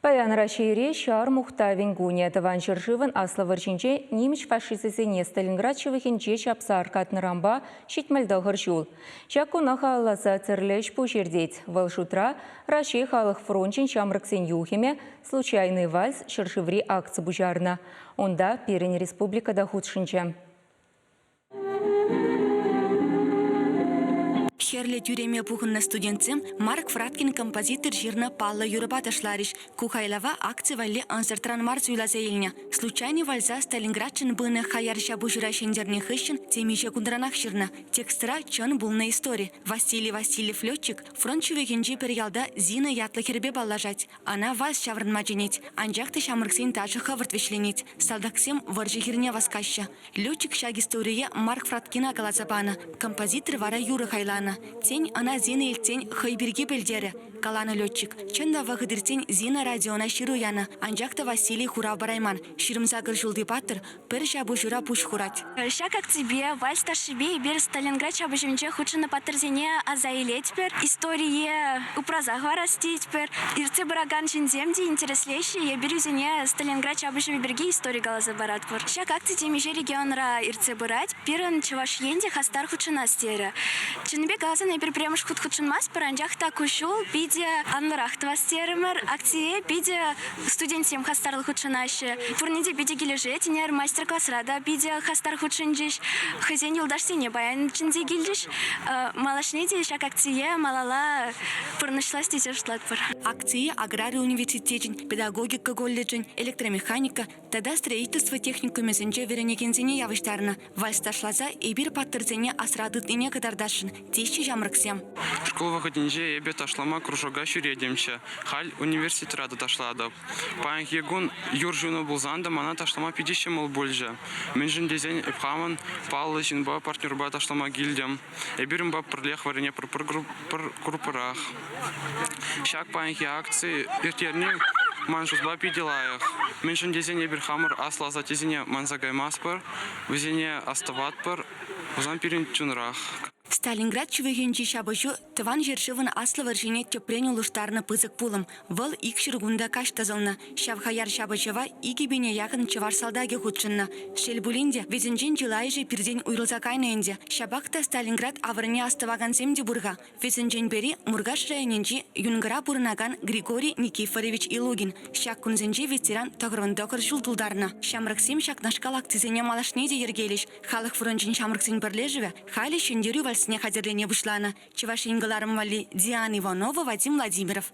Паян Раҫҫейре ҫар мухтавӗн кунӗ. Тӑван ҫӗршывӑн Аслӑ вӑрҫинче нимӗҫ фашисчӗсене Сталинград ҫывӑхӗнче ҫапса аркатнӑранпа 79 ҫул. Ҫак куна халалласа тӗрлӗ ӗҫ-пуҫ иртет. Вӑл шутра Раҫҫей халӑх фрончӗн ҫамрӑксен юхӑмӗ «Случайный вальс» ҫӗршыври акци пуҫарнӑ. Унта пирӗн республика та хутшӑнчӗ. Хӗрлӗ тӳреме пухӑннӑ студентсем Марк Фраткин композитор ҫырнӑ паллӑ юрӑпа ташларӗҫ. Ку хайлава акци валли ӑнсӑртран мар суйласа илнӗ. Случайный вальса Сталинградшӑн пынӑ хаяр ҫапӑҫура ҫӗнтернӗ хыҫҫӑн темиҫе кунранах ҫырнӑ. Текстра чӑн пулнӑ истори. Василий Васильев летчик фронт ҫывӑхӗнчи пӗр ялта Зина ятлӑ хӗрпе паллашать. Ӑна вальс ҫаврӑнма чӗнет. Анчах та ҫамрӑксен ташӑ хӑвӑрт вӗҫленет. Салтаксем вӑрҫӑ хирне васкаҫҫӗ. Летчик ҫак историе Марк Фраткина каласа панӑ, композитор вара юрӑ хайланӑ. Тен, ӑна Зина илтсен хӑй пирки пӗлтерӗ, каланӑ летчик. Чӑн та, вӑхӑт иртсен Зина радиона ҫыру янӑ, анчах та Василий хурав парайман. 28 ҫулти паттӑр пӗр ҫапӑҫура пуҫ хурать. Ҫак акципе, вальс ташшипе эпир Сталинград ҫапӑҫӑвӗнче хутшӑннӑ паттӑрсене аса илетпӗр, историе упраса хӑварас тетпӗр. Иртсе пыракан ҫынсем те интереслеҫҫӗ, эпир вӗсене Сталинград ҫапӑҫӑвӗ пирки истори каласа паратпӑр. Ҫак акци темиҫе регионра иртсе пырать. Пирӗн Чӑваш Ен те хастар хутшӑнас терӗ. Чӑннипе каласан, эпир пӗрремӗш хут хутшӑнмастпӑр, анчах та ку ҫул питӗ анлӑрах тӑвас терӗмӗр. Акцие питӗ студентсем хастарлӑ хутшӑнаҫҫӗ. Пурне те питӗ килӗшет. Ӗнер мастер-класра та питӗ хастар хутшӑнчӗҫ. Хӑйсен юлташсене паян чӗнсе килчӗҫ. Малашне те ҫак акцие малалла пурнӑҫлас тесе шутлатпӑр. Акцие аграри университечӗн, педагогика колледжӗн, электромеханика тата строительство техникумӗсенче вӗренекенсене явӑҫтарнӑ. Вальс ташласа эпир паттӑрсене асра тытнине кӑтартасшӑн, теҫҫӗ ҫамрӑксем. Шкул вӑхӑтӗнче эпӗ ташлама кружока ҫӳретӗмччӗ. Халь университетра та ташлатӑп. Паянхи кун юр ҫунӑ пулсан та мана ташлама питӗ ҫӑмӑл пулчӗ. Мӗншӗн тесен эп хамӑн паллӑ ҫынпа, партнерпа ташлама килтӗм. Эпир унпа пӗрлех вӗренетпӗр, пӗр группӑрах. Ҫак паянхи акци ирттерни ман шутпа питӗ лайӑх. Мӗншӗн тесен эпир хамӑр аслӑ асаттесене манса каймастпӑр, вӗсене астӑватпӑр, вӗсем пирӗн чунрах. Сталинград ҫывӑхӗнчи ҫапӑҫу Тӑван ҫӗршывӑн Аслӑ вӑрҫине тӗпрен улӑштарнӑ пысӑк пулӑм. Вӑл икҫӗр кунта каҫ тӑсӑлнӑ. Ҫав хаяр ҫапӑҫӑва 2000 яхӑн чӑваш салтакӗ хутшӑннӑ. Шел пулин те, вӗсенчен чылайӑшӗ пиртен уйрӑлса кайнӑ ӗнтӗ. Ҫапах та Сталинград авӑрне астӑвакансем те пур-ха. Вӗсенчен пӗри Муркаш районӗнчи Юнкӑра пурӑнакан Григорий Никифорович Илугин. Ҫак кунсенче ветеран 99 ҫул тултарнӑ. Ҫамрӑксем ҫакнашкал акцисене малашне те йӗркелӗҫ. Халӑх фрончӗн ҫамрӑксен пӗрлешӗвӗ халӗ Ҫӗнтерӳ вальсне хатӗрлене пуҫланӑ. Чӑваш Ен кӑларӑм валли Диана Иванова, Вадим Владимиров.